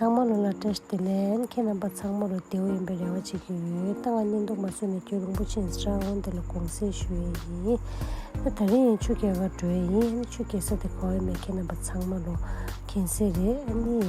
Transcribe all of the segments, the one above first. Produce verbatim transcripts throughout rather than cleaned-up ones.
ཚང་མ་ལོ་ལ་བཀྲ་ཤིས་བདེ་ལེགས། ཁྱེད་རྣམ་པ་ཚང་མ་ལོ་བདེ་པོ་ཡིན་པའི་རེ་བ་བྱེད་ཀྱི་ཡོད། ད་ང་བརྙན་ཐུང་མ་བཟོས་ནས་རྒྱུན་རིང་པོ་ཕྱིན་སོང་། འོན་ཏེ་ལ་དགོངས་སེལ་ཞུ་ཡས་ཡིན། ད་ད་རིང་ཡང་ཆུ་རྐྱལ་ག་འགྲོ་ཡས་ཡིན། ཆུ་རྐྱལ་ས་དེ་ག་པར་ཡོད་མེད་ཁྱེད་རྣམ་པ་ཚང་མ་ལོ་མཁྱེན་གསལ་རེད། ཨ་ནི་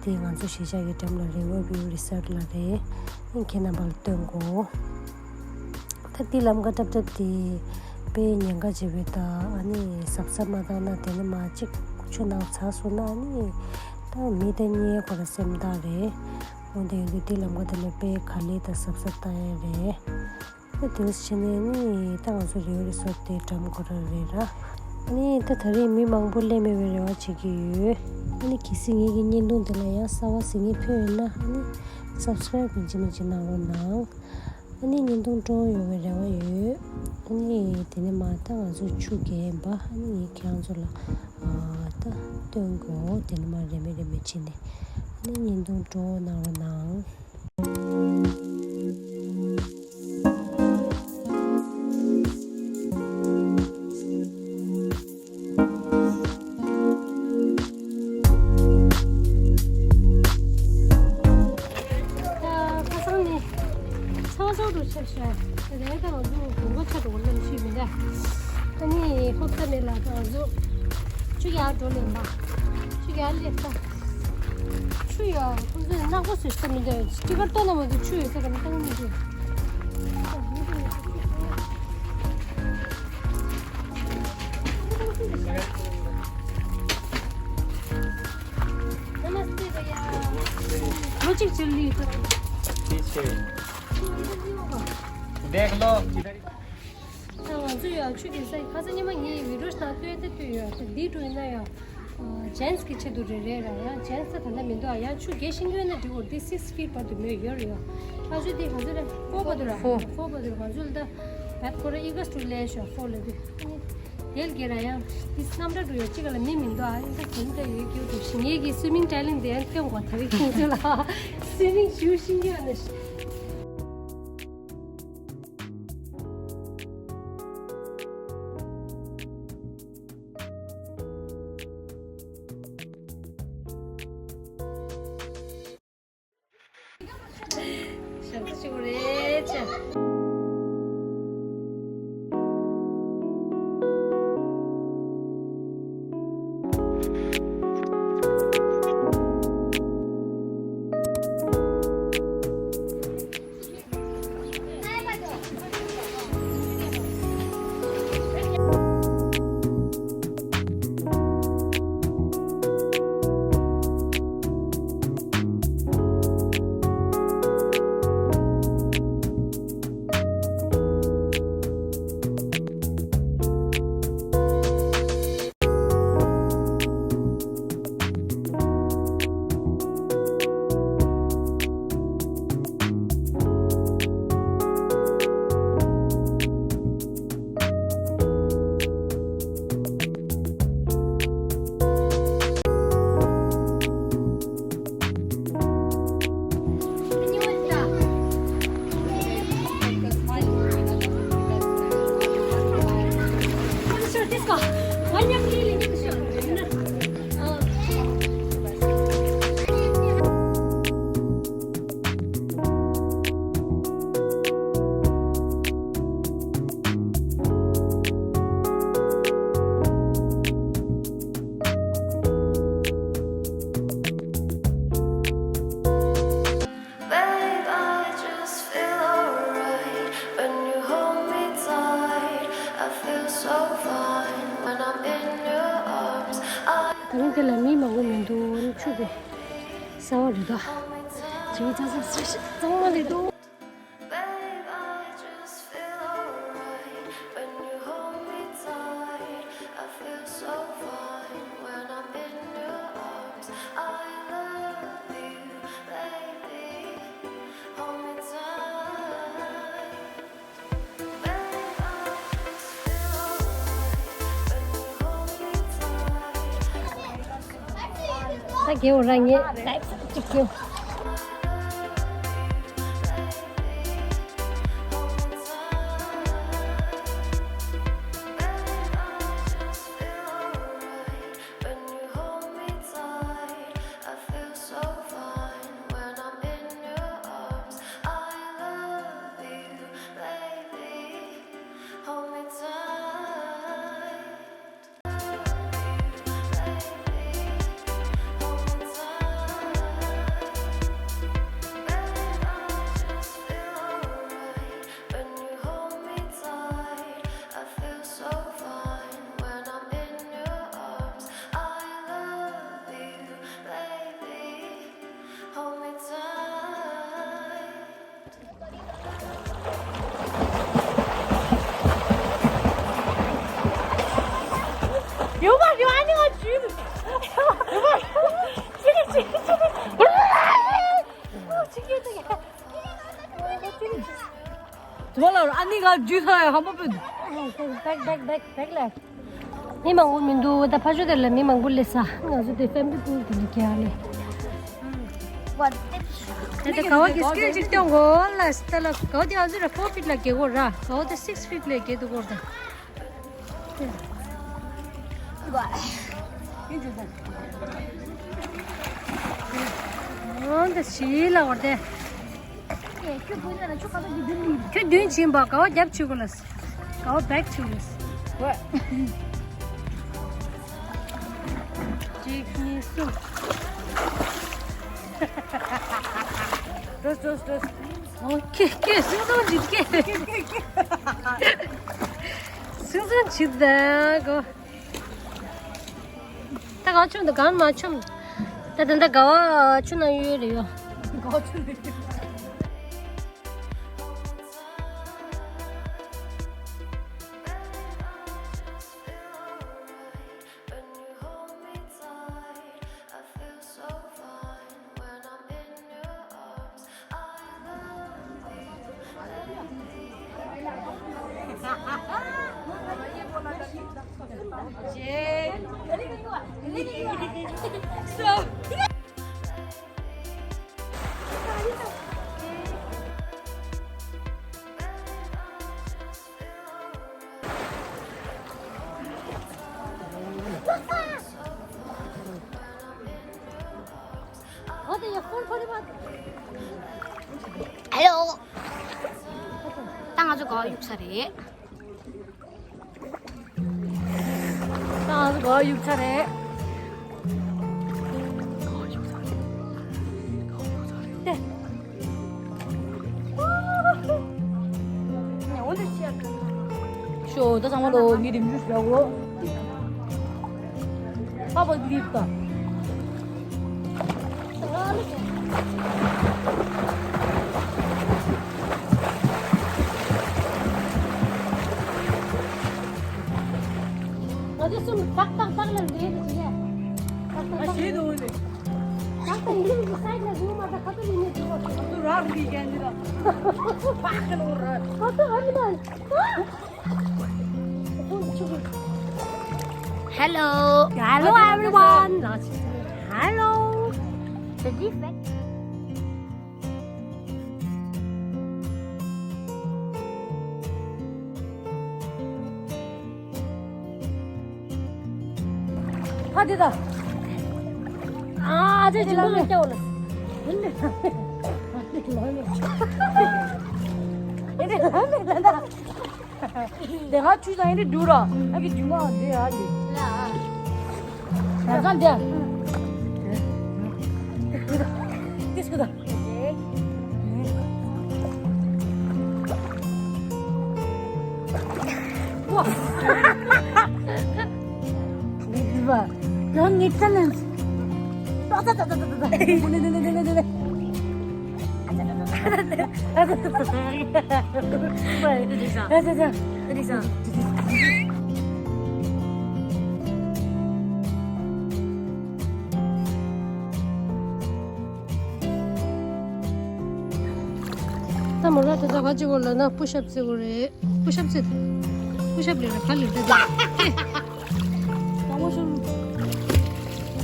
དེ་ང་ཚོ་གཞིས་ཆགས་ཀྱི་འགྲམ་ལ་རེད། River View Resort ལ་རེད། ཨ་ནི་ཁྱེད་རྣམ་པ་ལ་སྟོན་དགོས། ད་འདི་ལམ་ཁ་འཁྲབ་འཁྲབ་དེ་དཔེ་ཉེན་ཁ་ཆེ་བས། ད་ཨ་ནི་གཟབ་གཟབ་མ་བཏང་ན་དེ་ནས་མར་གཅིག་ཆུ་ནང་ཚར་སོང་ན་ཨ་ནི་ད་མི་ད་རྙེད་ཁོ་ར་སེམས་ཐག་རེད། འོན་ཏེ་ཡོད་དུས་འདི་ལམ་ཁ་དེ་ལ་དཔེ་ག་ལེར་ད་གཟབ་གཟབ་བཏང་ཡས་རེད། ད་དེ་བྱས་ནས་ནི་ད་ང་ཚོ་River Resort དེ་འགྲམ་ཁོ་ར་རེད་ར། ཨ་ནི་ད་ད་རེས་མི་མང་པོ་སླེབས་མེད་པའི་རེ་བ་བྱེད་ཀྱི་ཡོད། ཨ་ནི་གལ་སྲིད་ངེད་ཀྱི་བརྙན་ཐུང་དེ་ལ་ཡང་གསར་པ་གཟིགས་མཁན་ཕེབས་ཡོད་ན་ཨ་ནི་subscribe མི་བརྗེད་མི་བརྗེད་གནང་རོགས་གནང་། ཨ་ནི་བརྙན་ཐུང་སྤྲོ་པོ་ཡོང་བའི་རེ་བ་ཡོད། ཨ་ནི་དེ་ནས་མར་ད་ང་ཚོ་ཆུ་རྐྱལ་འབག་ཨ་ནི་ངས་ཁྱེད་རང་ཚོ་ལ་ཨ་ད་སྟོན་དགོས། དེ་ནས་མར་རེ་མེད་རེ་མེད་བྱས་ནས་ཨ་ནི་བརྙན་ཐུང་སྤྲོ་པོ་གནང་རོགས་གནང་། ད་ཁ་སང་ནས་ཚ་བ་ཚ་བོ་ཆགས་ཤག་རེད། ད་ང་ཚོ་དགོང་དག་ཆ་འགྲོ་ལམ་ཤེས་མི་འདུག་ཨ་ནི་ཧོབ་ས་མེད་ལ་ད་ང་ཚོ་ཆུ་རྐྱལ་འགྲོ་ལེན་པ། ཆུ་རྐྱལ་སླེབས་ས། ཆུ་ཡོད། ཁོང་ཚོས་ནག་པོ་བཟོས་ཤག་མི་འདུག་སྤྲིན་དཀར་ལྟོགས་ན་མ་གཏོགས་ཆུ་ཡོད་ས་ག་ནས་བཏང་མི་འདུག नमस्ते भैया। ལོ་གཅིག་ཅིག་ལུས་ཐུབ། देख लो। ད་ང་ཚོ་ཡང་ཆུ་རྐྱལ་ས་ཁ་སང་ཉི་མ་ངའི་video ནང་སྟོན་ཏེ་སྟོན་ཡོད། ད་འདི་འགྲོ་ཡིན་ན་ཡང་gents གི་ཆེད་དུ་རེད་རེད་ར། ཡང་gents ད་ད་ལྟ་མི་འདུག་ཨ་ཡང་ཆུ་རྐྱལ་ཤེས་ཀྱི་ཡོད་ན་འགྲིག་གོ་འདི་six feet བར་དུ་མོས་ཡོད་རེད་ཡ། ཁ་ཆུ་འདི་ང་ཚོ་ར་four བར་དུ་ར། Four. Four བར་དུ་ར། ང་ཚོ་ལ་ད་བད་ཁོ་ར་ཨི་ག་སུ་ལས་ཤོ་four ལ་འདི། དེལ་གེ་ར་ཡང་འདི་སྣམ་གྲགས་འགྲོ་ཡོད་ཅིག་ག་ལ་མི་མི་འདུག་ཨ་ཡིན་ད་དེ་འདྲ་ཡོད་སྐྱོ་འདུག་ཤི་ངེད་ཀྱི་swimming talent དེ་ཡང་སྟོན་གོ་ད་རིག་ཁྱེད་ཚོ་ལ་swimming ཞུ་ཤེས་ཀྱི་ཡོད་ན་ཤི། ཞབས་ཕྱི་ཞུ་རེད་ཅེ། Babe, I just feel alright when you hold me tight. I feel so fine when I'm in your arms. I ད་རིང་འདི་ལ་མི་མང་པོ་མི་འདུག་ཆུ་དེ་གསར་པ་རེད་དོ། བྱིའུ་ཚང་ཚང་ཚང་ཚང་མ་རེད་དོ། Babe, I just feel alright when you hold me tight. I feel so fine when I'm in your arms. I love you, baby. Hold me tight. Babe, I just feel alright when you hold me tight. ད་རྒྱལ་བོ་རང་ཉིད་ལེགས་ཅིག་ཁྱེར། When you hold me tight, I feel so ཡོད་པ་ཡོད། ཨ་ནི་ང་ཇུས་ཅི་གི་ཅི་གི་ཅི་གི་ཅི་གི་ཅི་གི་ཅི་གི། ཙི་མ་ལ་ཨ་ནི་ག་ཇུས་ཧ་ཧམ་པ་པོ་འདུག། བེག་བེག་བེག་བེག་ལ། མི་མང་པོ་མི་འདུག། ད་ཕ་ཤོ་དེ་ལ་མི་མང་པོ་སླེབས་ས། ང་ཚོ་དེ་ཕེ་མི་ལི་ཕུལ་དེ་ལ་རྒྱག་ལེ། དེ་ད་ག་བ་གི་སི་ཀེལ་ཅིག་སྟོན་གོ་ལ། ད་ལ་ག་བ་དེ་ང་ཚོ་ར་ཕོར་ཕིཊ་ལ་རྒྱག་གོ་ར། ག་བ་དེ་སིགས་ཕིཊ་ལ་རྒྱག་འདུག་གོ་ད། འོ་འདི་ཞིག་ལ་བར་དེ། ཁྱོད་བདུན་ཕྱིན་པ་ག་བ་རྒྱབ་ཆུ་གོ་ལ། ག་བ་བེག་ཆུ་གོ་ལ། གཅིག་གཉིས་གསུམ། འགྲོ་འགྲོ་འགྲོ། ཨོ་ཁྱེད་ཁྱེད་སིང་སོང་ཇི་ཁྱེད། སིང་སོང་ཇི་ད་གོ། ད་ག་ཆུ་འདི་གང་མ་ཆུ། ད་ད་ད་ག་བ་ཆུ་ན་ཡོད་རེད་ཡོ། ག་བ་ཆུ་རེད། ཧེ་ལོ། ད་ང་ཚོ་ག་བ་གཡུག་ས་རེད། ད་ང་ཚོ་ག་བ་གཡུག་ས་རེད། ཏེ། ཤོ་ད་ཚང་མ་ལོ་ངའི་རིམ་ཇུས་ཞུ་གོ། ཨ་བ་འདི་ལྟ། ང་ཚོ་གསུམ་ཏག་ཏག་ཏག་ལ་འདྲེས་ཏེ་བྱེད་ཡ། ཏག་ཏག་ཏག་ལ། ང་ཞེད་དུ་འོང་ནས། ད་ལྟ་ཡིན་གྱི་སའི་ཌི་ལ་བཟུང་མ་ད་ཁ་ཐུག་ཡིན་ནས་འགྲོ་བ། ཁ་ཐུག་རག་གི་རྒྱན་འདི་ལ། ཕག་གི་ལོ་ར། ཁ་ཐུག་ཨ་མི་ན། Hello. Hello, everyone. Hello. ཕ་དེ་ད། ཨ་ཅེ་ཅི་ལོ་ལ་སྐྱོ་ལ། ཨེ་ནེ་ལ་ལ་ད། དེ་ང་ཆུ་དང་ཡིན་དུ་འགྲོ་ར། ཨ་ཀི་ཇུ་མ་དེ་ཨ་ལི། ཡ་ཀ་འདི། དེ་སུ་ད། ཝ། ཡང་ངེད་ཅག་ནས། ཏོ་ཏོ་ཏོ་ཏོ་ཏོ་ཏོ། ནེ་ནེ་ནེ་ནེ་ནེ། ད་མོ་ར་ད་ད་ག་ཅི་གོ་ལ་ན་པུ་ཤབ་ཙི་གོ་རེད། པུ་ཤབ་ཙི། པུ་ཤབ་ལས་ར་ག་ལས་ར་ད། ད་མོ་ཤུ།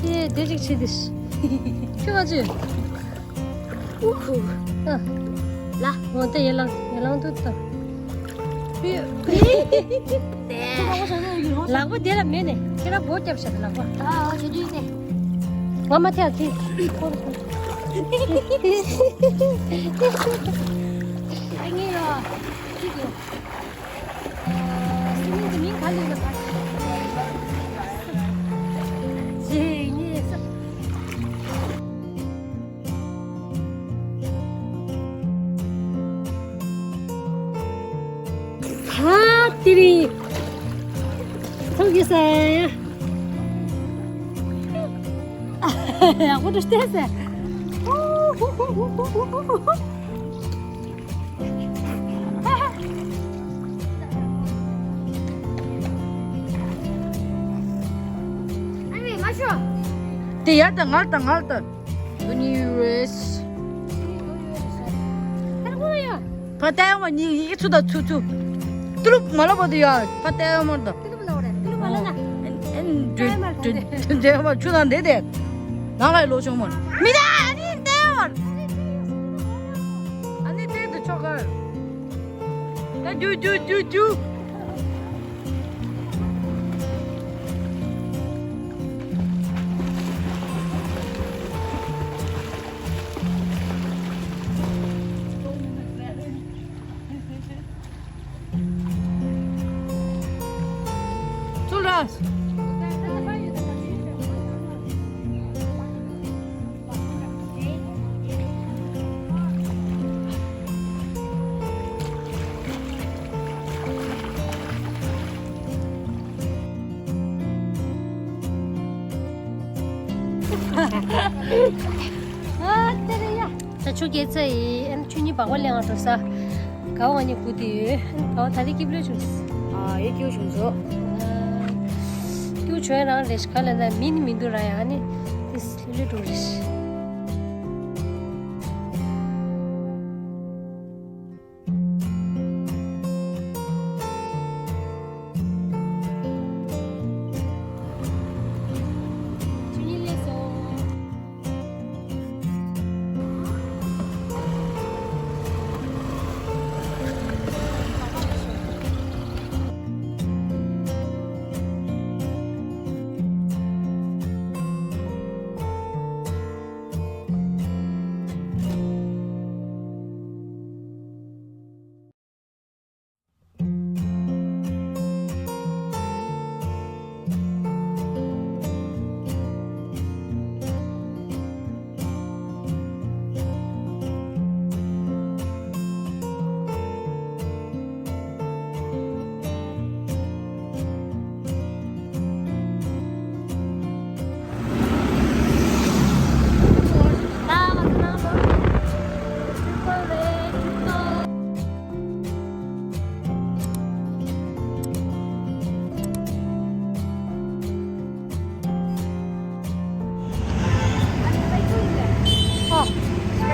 ཨེ་དེ་ཅིག་ཆེ་དེ། ཁྱོད་ག་ཅི། ཨུ་ཁུ། ཨ། ལ། འོ་དེ་ཡེ་ལང་ཡེ་ལང་དུ་ད། ལག་པ་དེ་ལ་མེད་ནས་ཁྱེད་རང་སྒོ་བརྒྱབ་བཞག་ལག་པ། ཨ་ཨ་ཆུ་དུས་ཏེ། ང་མ་ཐེ་ཨ་ཐེ། ཨ་ངེ་ཡོ། ཅི་གི། ཨ་སི་ནི་དེ་མིང་ག་ལས་ལ་ཕ། ཇེ་ངེ་ས། ཧ་ཏི་རི། ཐུག་གི་ས་ཡ། ཡག་པོ་འདུག་སྟེ་ས། དེ་ཡར་དང་ངར་དང་ངར་དང་། ཕ་ཏའི་མ་ཉི་ཡི་ཚུ་དང་ཚུ་ཚུ། ཏུ་ལུབ་མ་ལ་བ་དུ་ཡ་ཕ་ཏའི་མ་དང་། ཨན་ཨན་འདྲེ་འདྲེ་མ་ཆུ་དང་འདྲེ་དེ། ནང་ལ་ལོ་ཆུང་མ་མི་དེ་ཨ་ནི་ཏའི་མ། ཨ་ནི་ཏའི་དུ་ཆོག་གར། ད་རྒྱུ་རྒྱུ་རྒྱུ་རྒྱུ། ཚུར་ར། ད་ཆུ་རྐྱལ་ཚར་ཡིན། ཨ་ནི་ཆུ་གཉིས་སྦག་སྦག་ལེན་འགྲོ་ས། ག་བ་ང་གཉིས་སྒུག་བསྡད་ཡོད། ཨ་ནི་ག་བ་ད་ལི་སྐྱིབ་ལོས་བྱུང་། ཨ་ཡེ་སྐྱིབ་བྱུང་སོ། སྐྱིབ་བྱུང་ཡ་རང་རེད་ཤག་ག་ལེན་ད་མི་ནི་མི་འདུག་ར། ཡ་ཨ་ནི་ཏིས་ལི་ལི་འགྲོ་རེད། ཨ།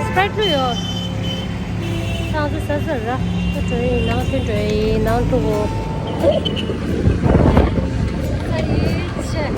སི་པ་རའིཊ་ལོས་ཡོད། ཚང་ས་ས་ས་ར། ཁོ་འགྲོ་ཡིན་ནང་ཁྱོད་འགྲོ་ཡིན་ནང་འགྲོ་གོ། ཨ་ཡེ་ཆེ།